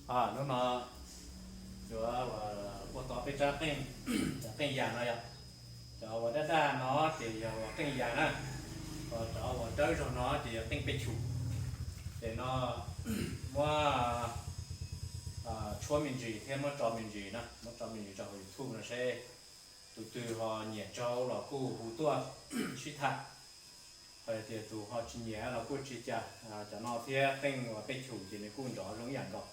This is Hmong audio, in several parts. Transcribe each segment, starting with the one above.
Hnub no yuav ua tau peb rab qeej, cov qeej yas no yog, cov uas daj daj no ces yog uas qeej yas na, ho cov uas dawb zog no ces yog qeej pej chum. Ces no muab tshuab me ntsis thiab muab tso me ntsis na, muab tso me ntsis rau hauv YouTube no seb tus twg ho nyiam tsaug los kuj hu tuaj sib tham. Hos tias tus ho tsis nyiam los kuj tsis cas, cov no thiab qeej uas pej chum ces nws kuj nrov zoo ib yam nkaus,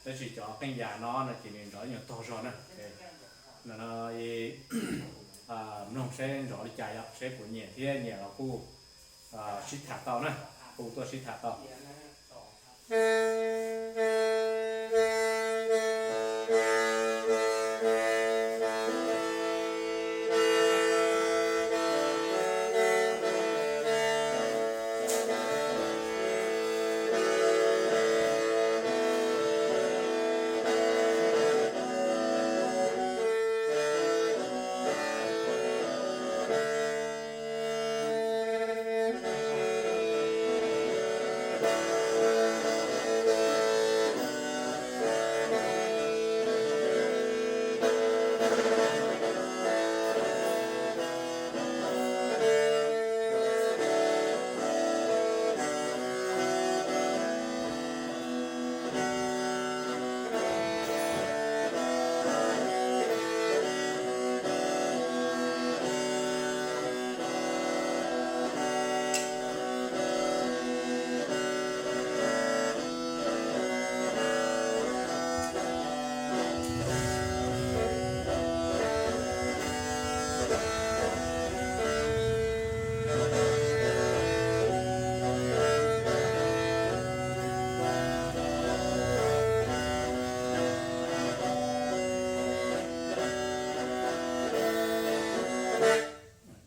tab sis cov qeej yas no no ces nws nrov nyuag tog zog na. No mloog seb nrov li cas yom, seb puas nyiam thiab, nyiam los kuj sib tham tau na, hu tuaj sib tham tau.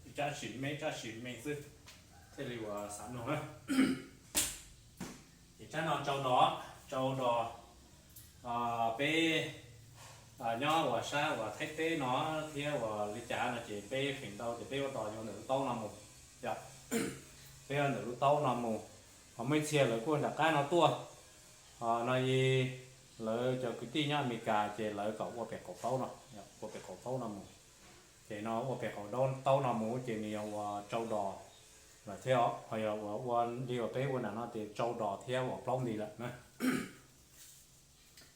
Ib tsab sim me, ib tsab sim me xwb thiaj li uas xav mloog na. Ces tsab no tsau dos, tsau dos, peb nyob uas sab uas Thaib teb no thiab uas li cas no ces peb feem ntau ces peb ua dos yuav ntawm lub taub no mus, yog, peb ua ntawm lub taub no mus. Ho muaj ib txhia lawv kuj nram qab no tuaj, ho no lawv cov kwv tij nyob Amelikas ces lawv kom ua pem qaum taub no, ua pem qaum taub no mus. Ces no ua pem qaum taub no mus ces nws yog uas tsau dos lawm thiab, ho yog uas ua li uas peb ua nram no ces tsau dos thiab uas plaub nti lawm na.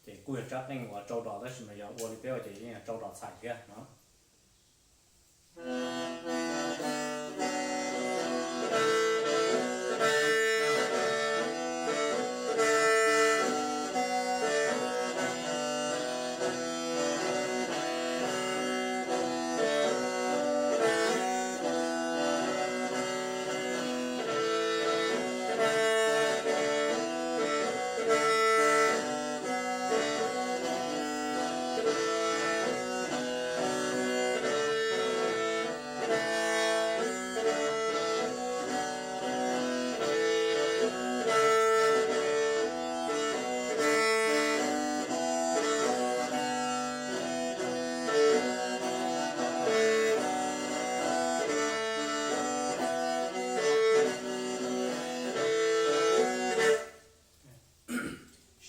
Ces kuj yog tsab qeej uas tsau dos tab sis mas yog ua li peb ua ces yeej yog tsau dos txhais thiab no.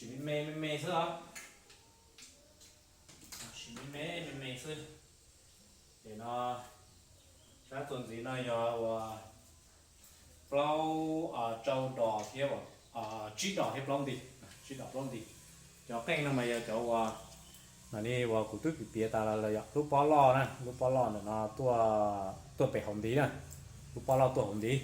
Sim me me me me xwb os. Sim me me me me xwb. Ces no sab txuas ntxiv no yog uas plaub, tsau dos thiab, tsib dos thiab plaub nti, tsib dos plaub nti. Cov qeej no mas yog cov uas, no ne uas kuv twb piav tas los yog lub pob loj na, lub pob loj ntawm no tuaj, tuaj pem hauv ntiv na, lub pob loj tuaj hauv ntiv.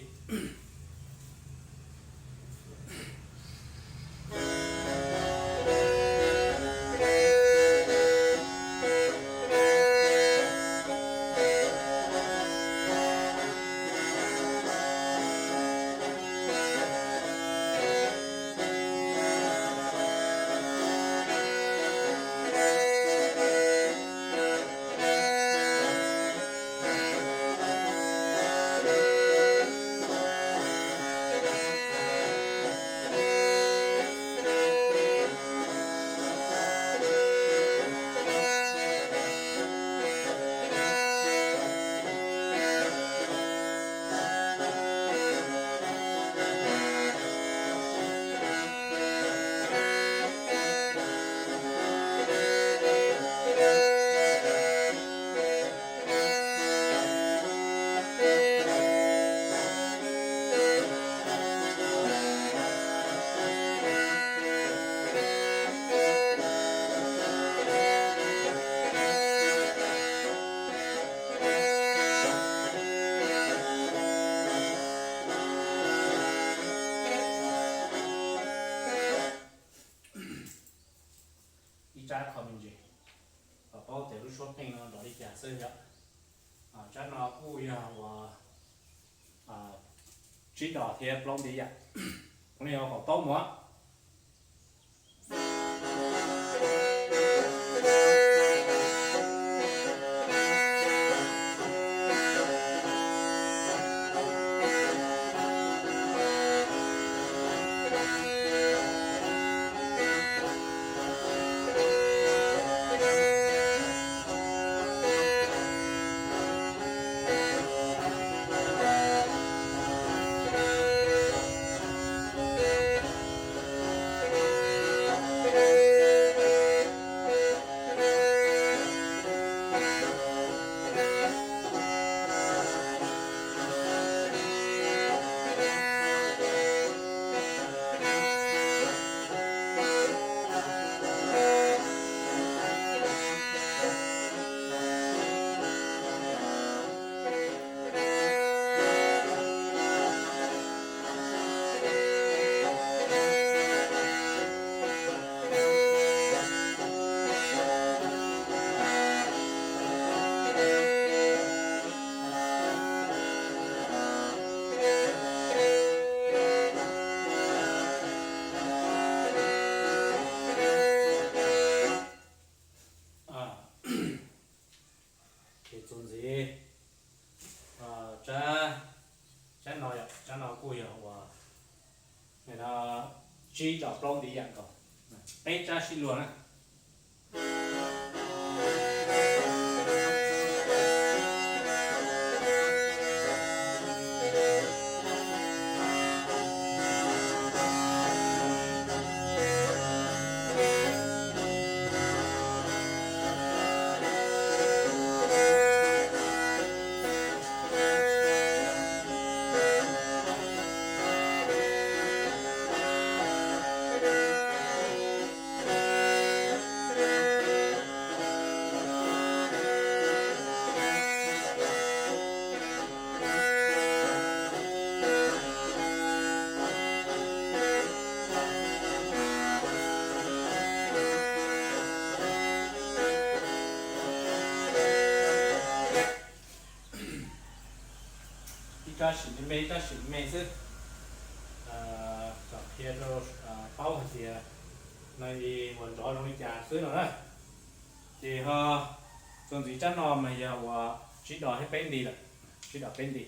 tsab qho me ntsis, kom paub tias lub suab pheej no nrov li cas xwb yom. Tsab no kuj yog uas tsib dos thiab plaub ntiv yam. Ua li kom paub mus. Ces txuas ntxiv, tsab, tsab no, tsab no kuj yog uas tsib dos plaub ntiv yam nkaus, peb tsab sib luag na. Ib rab sim me me, ib rab sim me me xwb, kom qhia rau paub hais tias no ua nrov zoo li cas xwb no na. Ces ho txuas ntxiv tsab no mas yog uas tsib dos thiab peb nti lawm, tsib dos peb nti.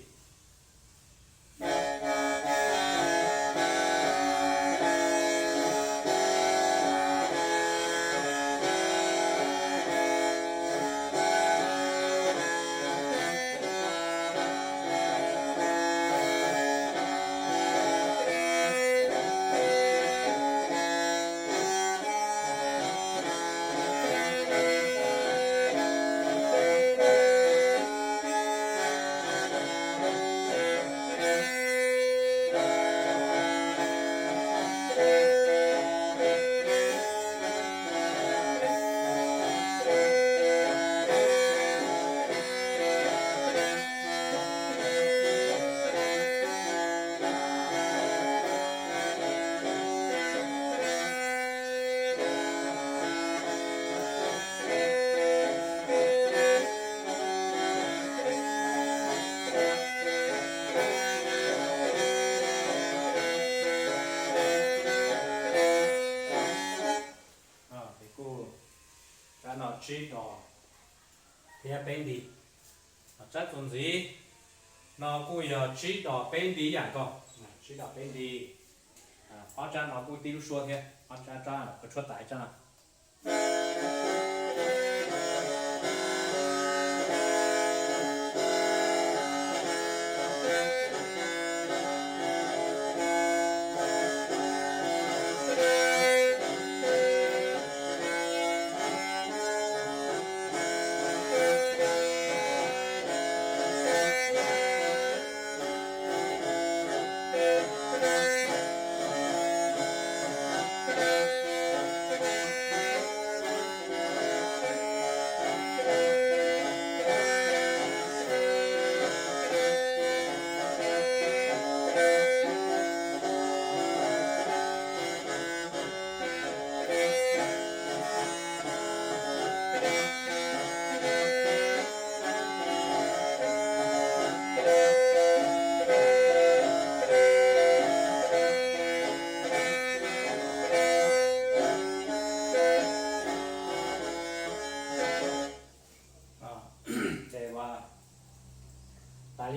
Ces kuj tsab no tsib dos thiab peb nti. Tsab txuas ntxiv no kuj yog tsib dos peb nti ib yam nkaus, tsib dos peb nti. Ob tsab no kuj tib lub suab thiab, ob tsab, tsab tshuab tais tsab no.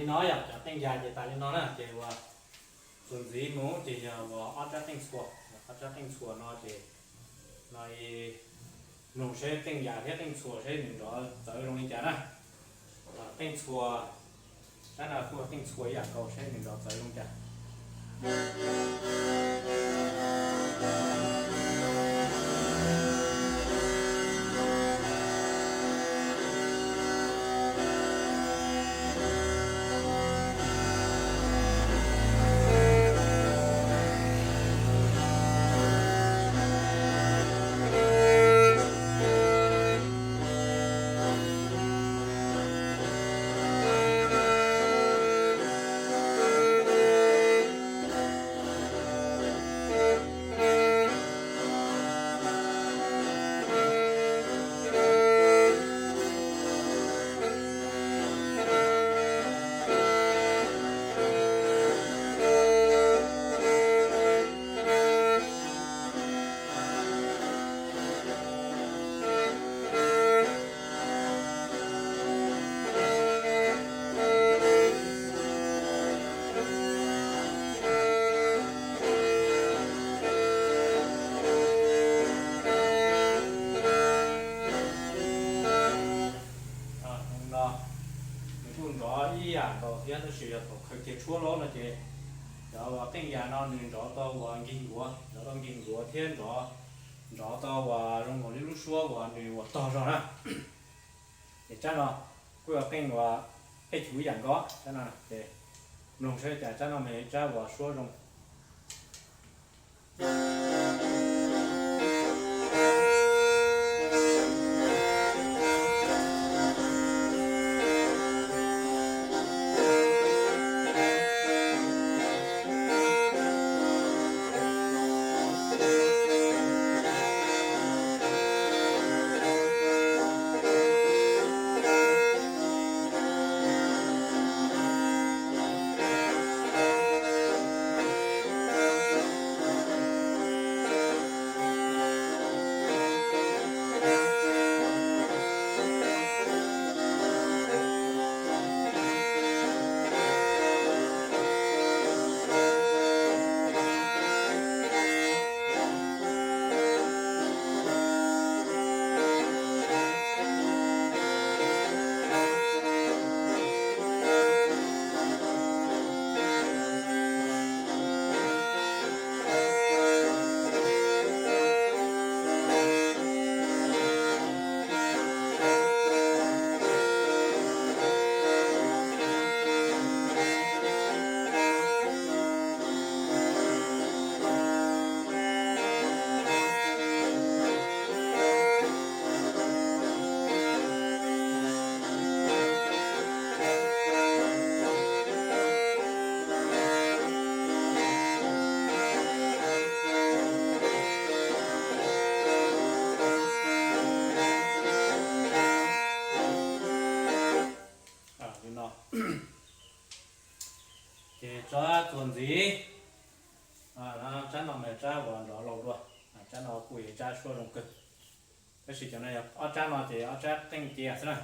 Li no yog cov qeej yas ces tas li no na, ces uas txuas ntxiv mus ces yog uas ob rab qeej txhua, ob rab qeej txhua no ces no mloog seb qeej yas thiab qeej txhua seb nws nrov txawv zoo li cas na. Qeej txhua, rab no kuj qeej txhua ib yam nkaus seb nws nrov txawv zoo cas. No nws kuj nrov ib yam nkaus thiab tab sis yog thaum khaws kiag tshuab lawm no ces cov uas qeej yas no nws nrov tau uas nkig nkuav, nrov tau nkig nkuav thiab nrov, nrov tau uas zoo nkaus li lub suab uas nws uas tog zog na. Ces tsab no kuj yog qeej uas peb cuv ib yam nkaus, tsab no ces mloog saib cas tsab no mas yog ib tsab uas suab zoo. Li no. Ces tsab txuas ntxiv, tsab no mas tsab uas nrov laus dua, tsab no kuj yog tsab suab zoo kawg. Tab sis cov no yog ob tsab no ces ob tsab qeej cia xwb na.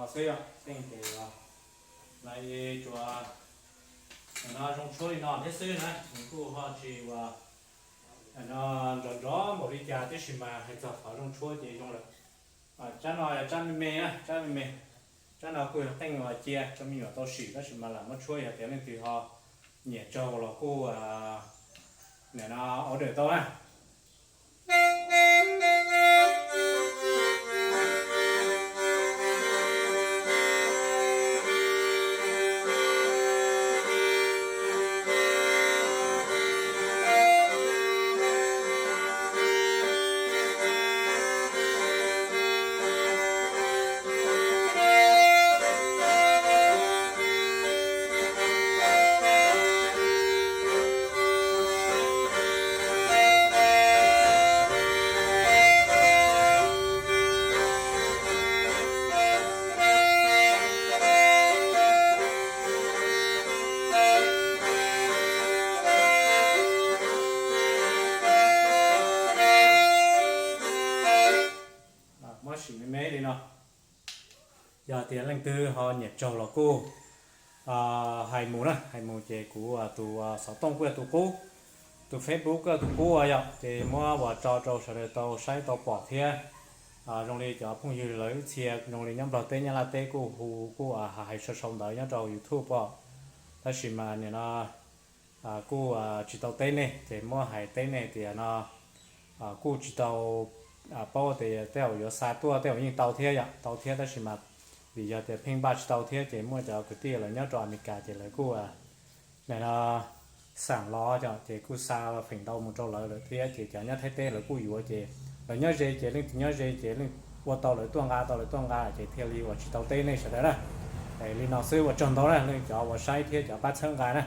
Xwb yog teej ces lawv tsuas no zoo tshuab li no thiab xwb na, nws kuj ho tsis ua no nrov nrov npaum li cas, tab sis mas hais txog qhov zoo tshuab ces zoo lawm. Tsab no yog tsab me me, tsab me me, tsab no kuj yog teej uas cia rau me nyuam tau sim, tab sis mas lam muab tshuab, yog tias leej twg ho nyiam tsaug los kuj nim no order tau na. Muab sim me me li no. Yog tias leej twg ho nyiam tsaug los kuj hais mus na, hais mus ces kuv tus xov tooj kuj yog tus qub, tus Facebook kuj yog tus qub yom, ces muab ua tso rau sawv daws tau saib tau pom thiab. Zoo li cov phooj ywg lawv ib txhia zoo li nyob Nplog teb Nyab Laj teb kuj hu kuj hais sau sau ntawv nyob rau YouTube os. Tab sis mas nim no kuj tsis tau teb nej, ces muab hais teb nej tias no kuj tsis tau paub tias tej zaum yuav xa tuaj tej zaum yeej tau thiab yom, tau thiab, tab sis mas vim yog tias pheej npaj tsis tau thiab ces muaj cov kwv tij lawv nyob rau Amelikas ces lawv kuj nim no xam los ces kuj xa feem ntau mus rau lawv lawm thiab, ces cov nyob Thaib teb lawv kuj yuav, ces lawv nyob ze ces leej twg nyob ze ces leej ua tau lawv tuaj nqa, tau lawv tuaj nqa ces thiaj li uas tsis tau teb nej sawv daws na. Li no xwb, ua tsaug ntau na leej cov uas saib thiab cov pab txhawb nqa na.